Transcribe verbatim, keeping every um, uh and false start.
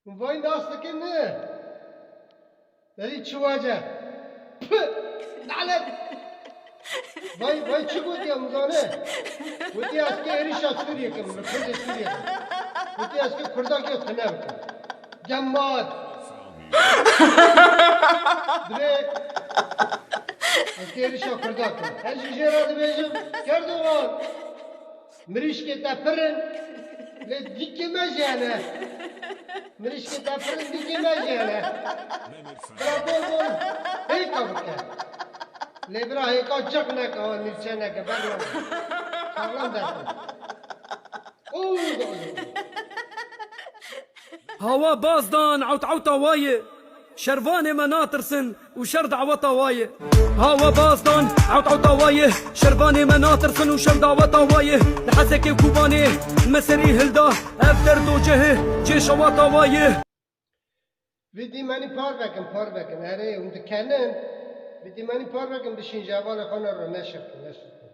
Vay nas dikin ne? Derî çi wace? Pı! Lanet! Vay, vay çi gotiye mizane? Gotiye ez ki êrişa Sûriyê kim, li Kurdê Sûriyê kim. Gotiye ez ki Kurda ki tune bikim. Cemmat! Divê ez ki êrişa Kurda kim. Ez jî jê re dibêjim, Kerdogan! Mirîşkê te pir in, lê dîkê me jî hene. Mirîşkê te pir in, dîkê me jî hene. Bira bol bol hêka bike. Lê bira hêka ciq neke, ha nîrçe neke, ber neke. Saxlem dest. Oo, do, do. Hawa bazdan, awt awta wayê. Şervanê me natirsin û şer daweta wayê. Hawa bazdan, awt awta wayê. Şervanê me natirsin û şer daweta wayê. Li Hesekê Kubanê me serî hilda. Ev derdo cehê cê şewata wayê. Vî dîmenî parvekin, parvekin. Erê, hûn dikenin. Vî dîmenî parvekin, bişîn ji hevalê xwe ne re, neşirkin, neşirkin.